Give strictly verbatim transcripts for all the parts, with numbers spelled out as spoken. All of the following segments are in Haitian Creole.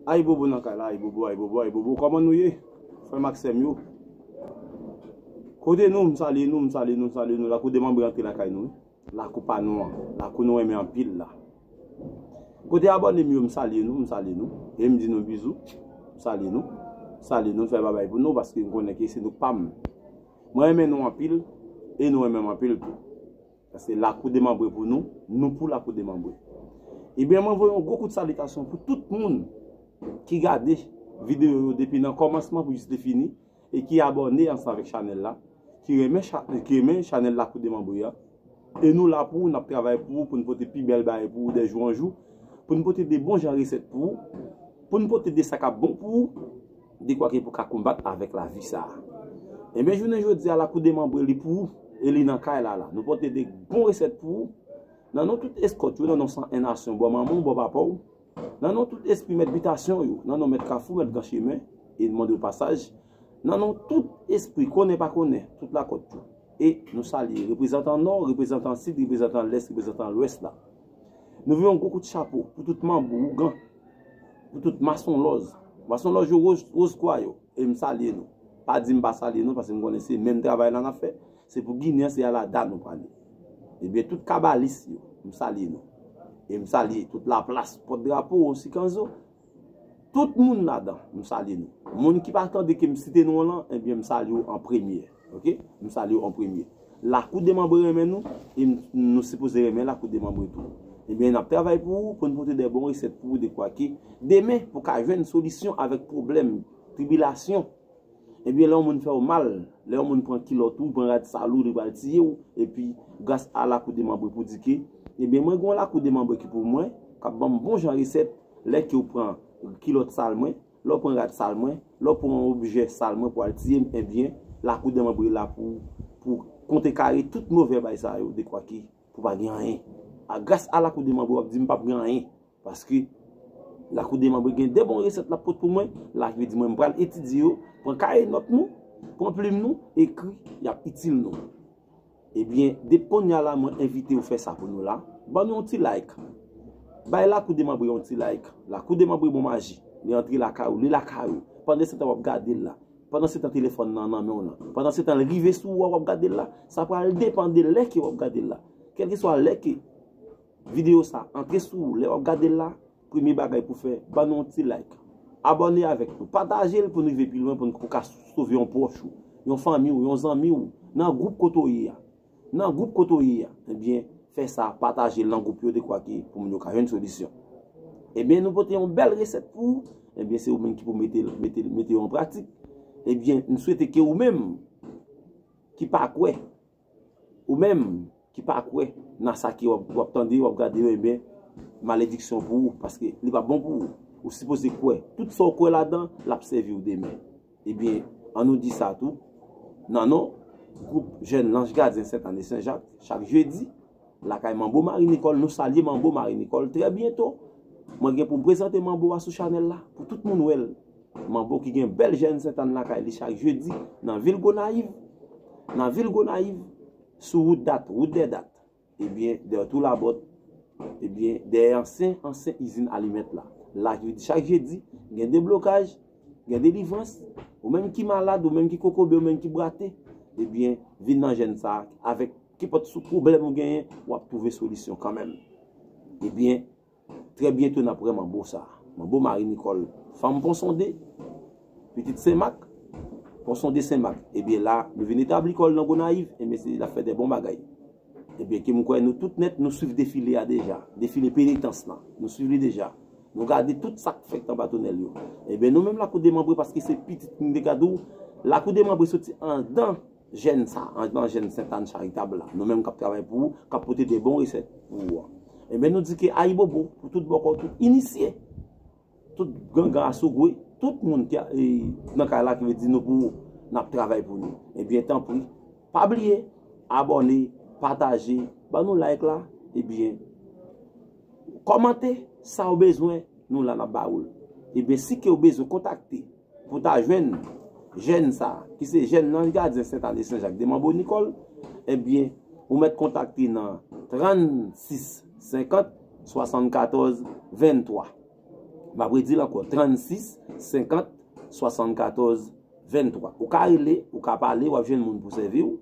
Ayibobo nan kay la, ayibobo, ayibobo, ayibobo. Kòman nou ye? Frè m ak sè m yo. Kote nou, m salye nou, m salye nou, m salye nou. Lakou demanbre antre lakay nou, wi. Lakou pa nou an, lakou nou renmen anpil la. Kote abòne m yo, m salye nou, m salye nou. E m di nou bizou, m salye nou. M salye nou, m fè babay pou nou, paske m konnen ke se nou k pa m. Mwen renmen nou anpil, e nou renmen m anpil tou. Paske lakou demanbre pou nou, nou pou lakou demanbre. Ebyen, mwen voye yon gwo kout salitasyon pou tout moun ki gade videyo yo depi nan kòmansman pou jis li fini, e ki abòne ansanm avèk chanèl la, ki renmen cha-, ki renmen chanèl Lakou Demanbre a. E nou la pou ou, n ap travay pou ou, pou n pote pi bèl bagay pou ou de jou an jou, pou n pote de bon jan resèt pou ou, pou n pote de sa k ap bon pou ou, dekwa ke pou ka konbat avèk lavi sa a. Ebyen, jounen jodi a, Lakou Demanbre li pou ou, e li nan kay la la. Nou pote de bon resèt pou ou, nan non tout eskòt yo, nan non san en nasyon, bò manman w, bò papa w, nan non tout espri mèt bitasyon yo, nan non mèt kafou, mèt gran chemen, e n mande w pasaj, nan non tout espri konnen pa konnen, tout lakòt yo. E nou salye reprezantan nò, reprezantan sid, reprezantan lès, reprezantan lwès la. Nou voye yon gwo kout chapo pou tout manbo ougan, pou tout masonlòz. Masonlòz yo, woz, woz kwa yo, e m salye nou. Pa di m pa salye nou, paske m konnen se menm travay la n ap fè. Se pou Ginen an, se Alada nou prale. Ebyen, tout kabalis yo, m salye nou. E m salye tout Laplas, pòt drapo, Osikanzo. Tout moun ladan, m salye nou. Moun ki pa tande ke m site non w lan, ebyen, m salye w an premye. Oke? M salye w an premye. Lakou Demanbre renmen nou, e m, nou sipoze renmen Lakou Demanbre tou. Ebyen, n ap travay pou ou, pou n pote de bon resèt pou ou, dekwa ke demen, pou ka jwenn solisyon avèk pwoblèm, tribilasyon, Ebyen, lè yon moun fè w mal, lè yon moun pran kilòt ou, pran rad sal ou, li pral tiye w, epi gras a Lakou Demanbre pou di ke, ebyen, mwen gen yon Lakou Demanbre ki pou mwen, k ap ban m bon jan resèt, lè ke w pran kilòt sal mwen, lè w pran rad sal mwen, lè w pran yon objè sal mwen pou al tiye m, ebyen, Lakou Demanbre la pou, pou konte kare tout move bay sa yo, dekwa ke pou pa gen anyen. A gras a Lakou Demanbre, w ap di m p ap gen anyen. Paske Lakou Demanbre gen de bon resèt l ap pot pou mwen, la ki vle di mwen m pral etidye yo, pran kaye nòt nou, pran plim nou, ekri, y ap itil nou. Ebyen, depi kounye a la, mwen envite w fè sa pou nou la. Ban nou yon ti like. Bay Lakou Demanbre yon ti like. Lakou Demanbre bon maji. Li antre lakay ou, li lakay ou. Pandan se tan w ap gade l la. Pandan se tan telefòn nan nan men w lan. Pandan se tan l rive sou ou a, w ap gade l la. Sa pral depann de lè ke w ap gade l la. Kèlkeswa lè ke videyo sa antre sou ou, lè w ap gade l la, premye bagay pou fè, ban nou yon ti like. Abòne avèk nou. Pataje l pou n rive pi lwen, pou n pou ka sove yon pwòch ou, yon fanmi w, yon zanmi w, nan gwoup kote w ye a. Nan gwoup kote w ye a. Ebyen, fè sa, pataje l nan gwoup yo, dekwa ke pou moun yo ka jwenn solisyon. Ebyen, nou pote yon bèl resèt pou ou. Ebyen, se ou menm ki pou mete, mete, mete yo an pratik. Ebyen, m swete ke ou menm ki pa kwè, ou menm ki pa kwè nan sa ke w ap, w ap tande, w ap gade yo, ebyen, malediksyon pou ou, paske li p ap bon pou ou. Ou sipoze kwè. Tout sa w kwè ladan, l ap sèvi w demen. Ebyen, ann nou di sa tou. Nan non gwoup Jèn Lanj Gadyen Sentàn e Sen Jak, chak jedi, lakay Manbo Marie Nicole, nou salye Manbo Marie Nicole trè byento. Mwen gen pou m prezante Manbo a sou chanèl la, pou tout moun wè l. Manbo ki gen bèl jèn Sentàn lakay li chak jedi, nan vil Gonayiv. Nan vil Gonayiv, sou wout Dat, wout dè Dat. Ebyen, dèyè Tou Labòt, ebyen, dèyè ansyen, ansyen izin alimèt la. La, jedi, chak jedi, gen deblokaj, gen delivrans. Ou menm ki malad, ou menm ki kokobe, ou menm ki bwate, ebyen, vin nan jèn sa a, avèk kenpòt sou pwoblèm ou genyen, w ap twouve solisyon kanmenm. Ebyen, trè byento n ap wè Manbo sa. Manbo Marie Nicole, fanm Pon Sonde, pitit Senmak, Pon Sonde Senmak. Ebyen la, nou vin etabli kò l nan Gonayiv, ebyen se, l ap fè de bon bagay. Ebyen ke m kwè nou tout nèt, nou swiv defile a deja, defile penitans lan, nou swiv li deja. Nou gade tout sa k fèt anba tonèl yo. Ebyen nou menm Lakou Demanbre, paske se pitit m te ka di w, Lakou Demanbre soti anndan jèn sa, anndan jèn Sentàn charitab la. Nou menm k ap travay pou ou, k ap pote de bon resèt pou ou an. Ebyen, nou di ke ayibobo pou tout bòkò, tout inisye, tout gangan asogwe, tout moun ki a, e, nan kay la ki vle di nou pou ou, n ap travay pou nou. Ebyen, tanpri, pa bliye, abòne, pataje, ban nou like la, ebyen, kòmante sa ou bezwen, nou la n ap ba ou l. Ebyen, si ke ou bezwen kontakte pou ta jwenn jèn sa, ki se jèn Lanj Gadyen Sentàn e Sen Jak de Manbo Nicole, ebyen, ou mèt kontakte nan trannsis senkant swasannkatòz venntwa. M ap redi l ankò, trannsis senkant swasannkatòz venntwa. Ou ka rele, ou ka pale, w ap jwenn moun pou sèvi w.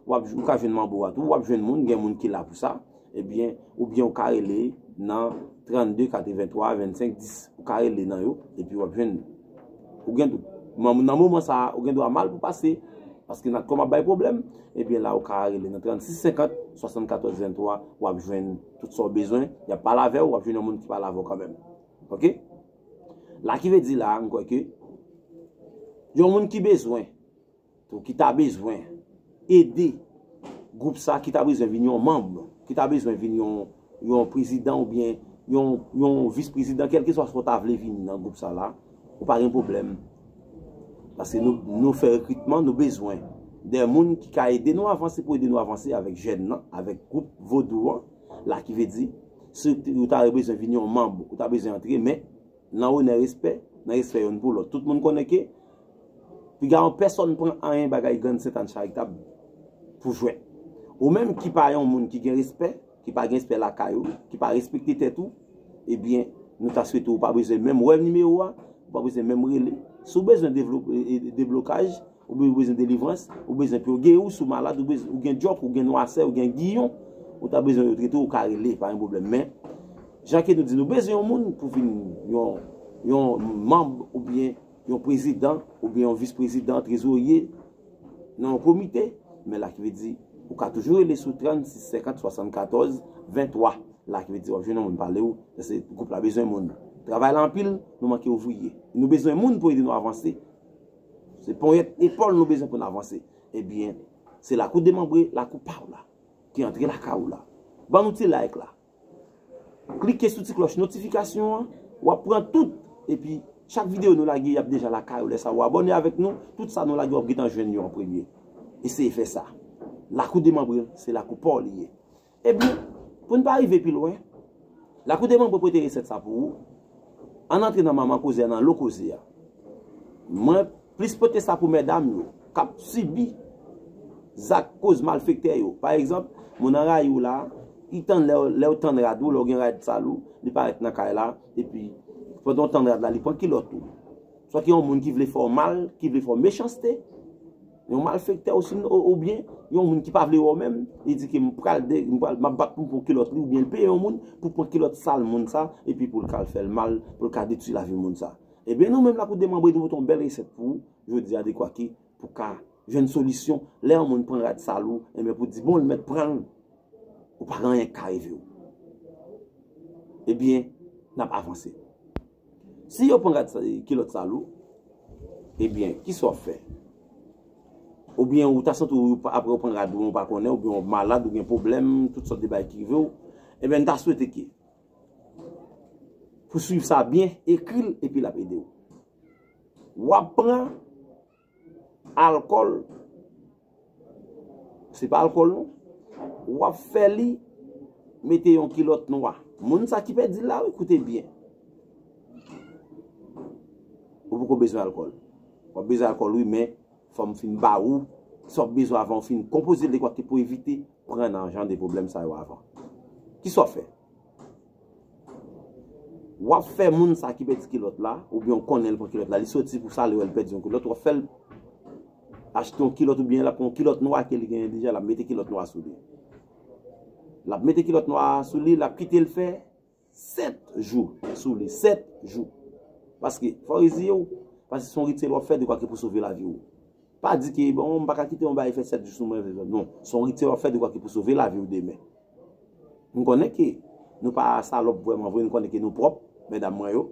W ap, ou ka jwenn manbo a tou, w ap jwenn moun, gen moun ki la pou sa. Ebyen, oubyen ou ka rele nan trannde katrevenntwa vennsenk dis. Ou ka rele nan yo, epi w ap jwenn. Ou gen, nan, nan moman sa a, ou gen dwa mal pou pase, paske Natcom ap bay pwoblèm. Ebyen, la ou ka rele nan trannsis senkant swasannkatòz venntwa, w ap jwenn tout sa w bezwen. Y ap pale avè w, w ap jwenn yon moun ki pale avè w kanmenm. Oke? La ki vle di la, m kwè ke yon moun ki bezwen, tou ki ta bezwen ede gwoup sa, ki ta bezwen vin yon manm, ki ta bezwen vin yon, yon prezidan oubyen yon, yon vis prezidan, kèlkeswa sa w ta vle vin nan gwoup sa la, ou pa gen pwoblèm. Paske nou, nou fè rekritman, nou bezwen de moun ki ka ede nou avanse, pou ede nou avanse avèk jèn nan, avèk gwoup Vodou an, la ki vle di, si ou ta bezwen vin yon manm, ou ta bezwen antre, men nan onè, respè, nan respè youn pou lòt. Tout moun konnen ke piga yon pèsonn pran anyen bagay Grann Sentàn Charitab pou jwèt. Ou menm ki pa yon moun ki gen respè, ki pa gen respè lakay ou, ki pa respekte tèt ou, ebyen, nou ta swete ou pa bezwen menm wè nimewo a, ou pa bezwen menm rele. Si w bezwen devlo-, e, e, deblokaj, ou be-, ou bezwen delivrans, ou bezwen pou yo geri w, si w malad, ou bezwen, ou gen djòk, ou gen nwasè, ou gen giyon, ou ta bezwen yo trete w, ou ka rele, pa gen pwoblèm. Men, jan ke nou di, nou bezwen yon moun pou vin yon, yon manm oubyen yon prezidan, oubyen yon vis prezidan, trezorye, nan yon komite, men la ki vle di, ou ka toujou rele sou trannsis senkant swasannkatòz venntwa, la ki vle di, w ap jwenn yon moun pale w, paske gwoup la bezwen moun. Travay la anpil, nou manke ouvriye. Nou bezwen moun pou ede nou avanse. Se ponyèt epòl nou bezwen pou n avanse. Ebyen, se lakou demanbre, lakou pa w la, ki antre lakay ou la. Ban nou ti like la. Klike sou ti klòch notifikasyon an, w ap pran tout. Epi, chak videyo nou lage, y ap deja lakay ou. Lè sa, w abòne avèk nou, tout sa nou lage, w ap gentan jwenn yo an premye. Eseye fè sa. Lakou demanbre, se lakou pa w li ye. Ebyen, pou n pa rive pi lwen, lakou demanbre pote resèt sa pou ou. Ann antre nan manman koze a, nan lo koze a. Mwen plis pote sa pou medam yo k ap sibi zak koz malfektè yo. Pa egzanp, moun anrayi w la, li tann lè, lè w tann rad ou, lè w gen rad sal ou, li parèt nan kay la, epi pandan w tann rad la, li pran kilòt ou. Swa ki yon moun ki vle fè w mal, ki vle fè w mechanste, yon malfektè osi, ou, oubyen yon moun ki pa vle wè w menm, li di ke m pral de, m pral, m ap bat pou m pran kilòt li, oubyen l peye yon moun pou pran kilòt sal moun sa, epi pou l ka al fè l mal, pou l ka detwi lavi moun sa. Ebyen, nou menm la pou demanbre nou pote yon bèl resèt pou ou, jodi a, dekwa ki pou ka jwenn solisyon. Lè yon moun pran rad sal ou, ebyen, pou di, bon, l mèt pran l, ou pa gen anyen k ka rive w. Ebyen, n ap avanse. Si yo pran rad sa-, kilòt sal ou, ebyen, kisa w ap fè? Oubyen ou ta santi w, apre w pran rad ou, ou pa konnen, oubyen w malad, ou gen pwoblèm, tout sòt de bagay ki rive w, ebyen, n ta swete ke pou swiv sa byen, ekri l, epi l ap ede w. W ap pran alkòl, se pa alkòl non, w ap fè li mete yon kilòt nwa. Moun sa ki pèdi l la, wi, koute byen. Ou poko bezwen alkòl. W ap bezwen alkòl, wi, men fò m fin ba ou sa w bezwen avan w fin konpoze l dekwa ki pou evite pran nan jan de pwoblèm sa yo avan. Kisa w ap fè? W ap fè moun sa ki pèdi kilòt la, oubyen w konnen l pran kilòt la, li soti pou sa, li wè l pèdi yon kilòt, w ap fè l achte yon kilòt, oubyen l ap pran yon kilòt nwa ke li genyen deja, l ap mete kilòt nwa sou li. L ap mete kilòt nwa sou li, l ap kite l fè sèt jou sou li, sèt jou. Paske, fò w reziye w, paske se yon rityèl w ap fè dekwa ke pou sove lavi w. Pa di ke, bon, m pa ka kite yon bagay fè sèt jou sou mwen, non. Se yon rityèl w ap fè dekwa ke pou sove lavi w demen. M konnen ke nou pa salòp vrèman vre, m konnen ke nou pwòp, medam mwen yo.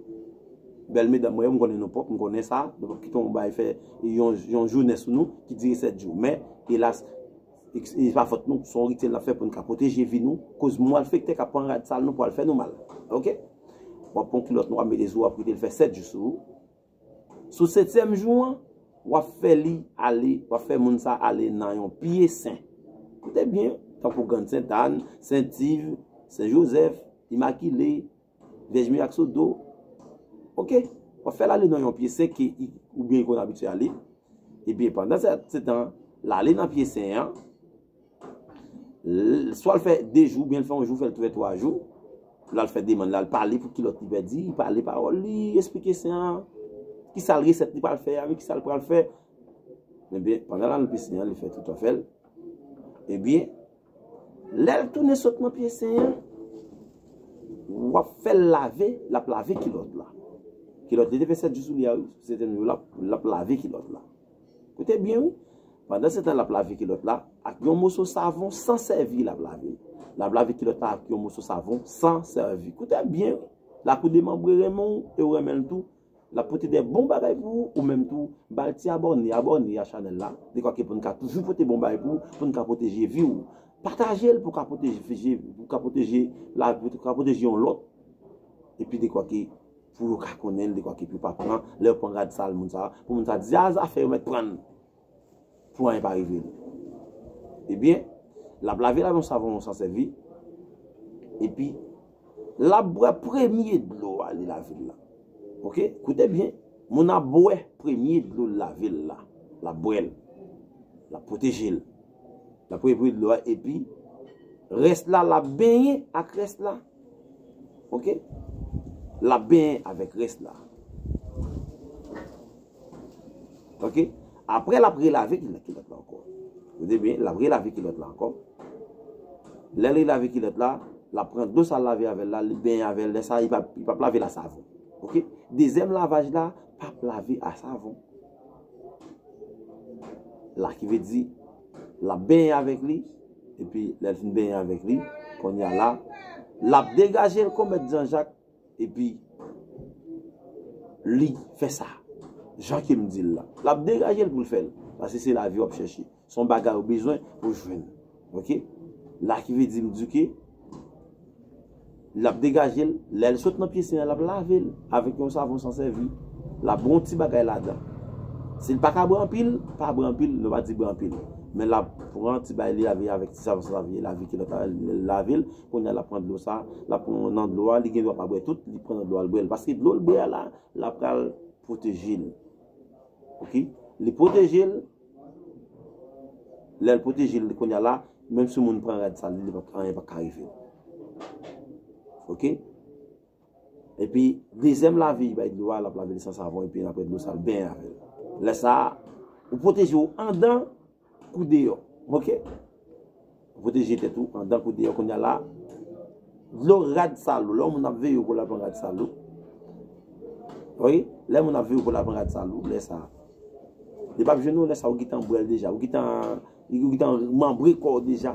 Bèl medam mwen yo, m konnen nou pwòp, m konnen sa. Nou p ap kite yon bagay fè yon, yon jounen sou nou ki dire sèt jou. Men, elas, e, e pa fòt nou, se yon rityèl n ap fè pou n ka pwoteje vi nou. Koz malfektè k ap pran rad sal nou pou al fè nou mal. Oke? W ap pran kilòt nwa, w ap mete sou, w ap kite l fè sèt jou sou ou. Sou setyèm jou an, w ap fè li ale, w ap fè moun sa ale nan yon pye sen. Koute byen, tankou Grann Sentàn, Sent Iv, Sen Jozèf, Imakile, Vyèj Mirak Sodo. Oke? W ap fè l ale nan yon pye sen ke, oubyen li konn abitye ale. Ebyen, pandan se, se tan, l ale nan pye sen an, l-, swa l fè de jou, oubyen l fè yon jou, fè l fè twa jou. L al fè demann, l al pale pou kilòt li pèdi, li pale pawòl, li esplike sen an kisa l resèt li pral fè, avèk kisa l pral fè. Ebyen, pandan l al nan pisyen an, li fè tout afè l. Ebyen, lè l tounen sot nan pye sen an, w ap fè l lave, l ap lave kilòt la. Kilòt li te fè sèt jou sou li a, wi, sèt jou l ap, l ap lave kilòt la. Koute byen, wi. Pandan se tan l ap lave kilòt la, ak yon moso savon san sèvi, l ap lave. L ap lave kilòt la ak yon moso savon san sèvi. Koute byen, wi. Lakou demanbre renmen w e w renmen l tou. L ap pote de bon bagay pou ou, ou menm tou. Ba l ti abòne, abòne a chanèl la. Dekwa ke pou n ka toujou pote bon bagay pou ou, pou n ka pwoteje vi w. Pataje l pou w ka pwoteje, pou w ka pwoteje la, pou w ka pwoteje yon lòt. Epi dekwa ke pou yo ka konnen l, dekwa ke pou yo pa pran, lè yo pran rad sal moun sa, pou moun sa di, a, zafè yo mèt pran l. Pou anyen pa rive l. Ebyen, l ap lave l avèk yon savon san sèvi. Epi, l ap bwè premye dlo a li lave l la. Oke? Koute byen. Moun ap bwè premye dlo l lave l la. L ap bwè l. L ap pwoteje l. L ap bwè premye dlo a, epi rès la, l ap benyen ak rès la. Oke? L ap benyen avèk rès la. Oke? Apre, l ap relave kilòt, kilòt la ankò. Koute byen, l ap relave kilòt la ankò. Lè l relave kilòt la, l ap pran dlo sa l lave avè l la, li benyen avè l. Lè sa, li p ap, li p ap lave l a savon. Oke? Dezyèm lavaj la, p ap lave a savon. La ki vle di, l ap benyen avèk li, epi lè l fin benyen avèk li, kounye a la, l ap degaje l kon mèt Janjak, epi li fè sa, jan ke m di l la. L ap degaje l pou l fè l, paske se lavi w ap chèche. Se yon bagay ou bezwen pou w jwenn. Oke? La ki vle di m di ke l ap degaje l, lè l sot nan pye sen an, l ap lave l avèk yon savon san sèvi. L ap gen yon ti bagay ladan. Si l pa ka bwè anpil, pa bwè anpil, nou pa di bwè anpil. Men l ap pran ti bagay li lave avèk ti savon san sèvi, lave kilòt la, l lave l, kounye a l ap pran dlo sa, l ap pran nan dlo a, li gen dwa pa bwè tout, li pran nan dlo a, l bwè l. Paske dlo l bwè a la, l ap pral pwoteje l. Oke? Li pwoteje l, lè l pwoteje l, kounye a la, menm si moun pran rad sal li, li pa, anyen pa ka rive l. Oke? Epi, dezyèm lave, li bay dlo a, l ap lave li san savon, epi apre dlo sa, l benyen avè l. Lè sa a, ou pwoteje w anndan kou deyò. Oke? Ou pwoteje tèt ou anndan kou deyò. Kounye a la, dlo rad sal ou, lè yon moun ap veye w pou l al pran rad sal ou. Wi, lè moun ap veye w pou l al pran rad sal ou, lè sa a, li p ap jwenn ou, lè sa a, ou gentan bwè l deja, ou gentan, ou gentan manbre kò w deja.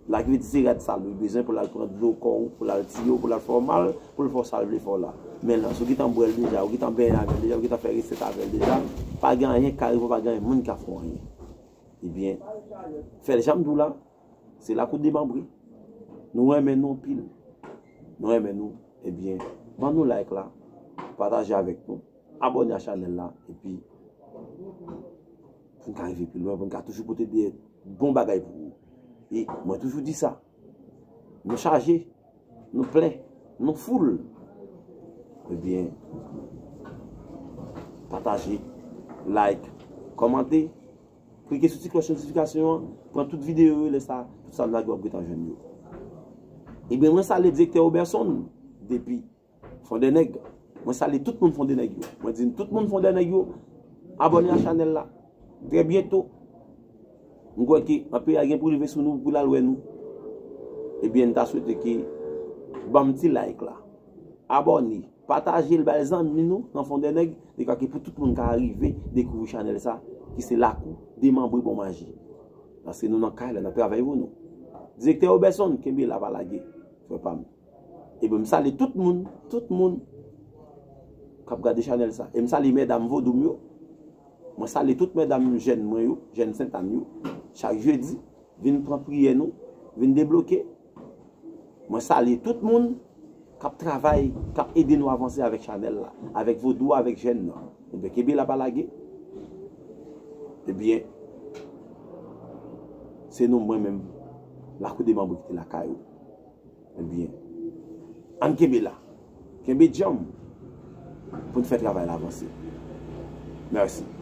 La ki vle di se rad sal ou bezwen pou l al pran dlo kò w, pou l al tiye w, pou l al fè w mal, pou l fè w sa l vle fè w la. Men la, si w gentan bwè l deja, ou gentan benyen avè l deja, ou gentan fè resèt avè l deja, pa gen anyen k ka rive w, pa gen anyen moun k ka fè w anyen. Ebyen, fè l jan m di w la, se lakou demanbre. Nou renmen nou anpil. Nou renmen nou. Ebyen, ban nou like la, pataje avèk nou, abòne a chanèl la, epi pou n ka rive pi lwen, pou n ka toujou pote de bon bagay pou ou. E mwen toujou di sa, nou chaje, nou plen, nou full. Ebyen, pataje, like, kòmante, klike sou ti klòch notifikasyon an, pran tout videyo yo, lè sa, tout sa n lage w ap gentan jwenn yo. Ebyen, mwen salye direktè Roberson depi Fondènèg. Mwen salye tout moun Fondènèg yo. Mwen di tout moun Fondènèg yo, abòne a chanèl la. Trè byento, m kwè ke anpil a gen pou rive sou nou, pou l al wè nou. Ebyen, n ta swete ke ban m ti like la. Abòne, pataje l bay zanmi nou nan Fondènèg, dekwa ke pou tout moun ka rive dekouvri chanèl sa, ki se Lakou Demanbre Bon Maji. Paske nou nan kay la, n ap travay pou nou. Direktè Roberson, kenbe la, pa lage, frè pa m. Ebyen, m salye tout moun, tout moun k ap gade chanèl sa. E m salye medam vodou m yo. Mwen salye tout medam jèn mwen yo, jèn Sentàn yo. Chak jedi, vin pran priyè nou, vin debloke. Mwen salye tout moun k ap travay, k ap ede nou avanse avèk chanèl la, avèk vodou, avèk jèn nan. Ebyen, kenbe la, pa lage. Ebyen, se nou, mwen menm, Lakou Demanbre ki te lakay ou. Ebyen, ann kenbe la. Kenbe djanm pou n fè travay la avanse. Mèsi.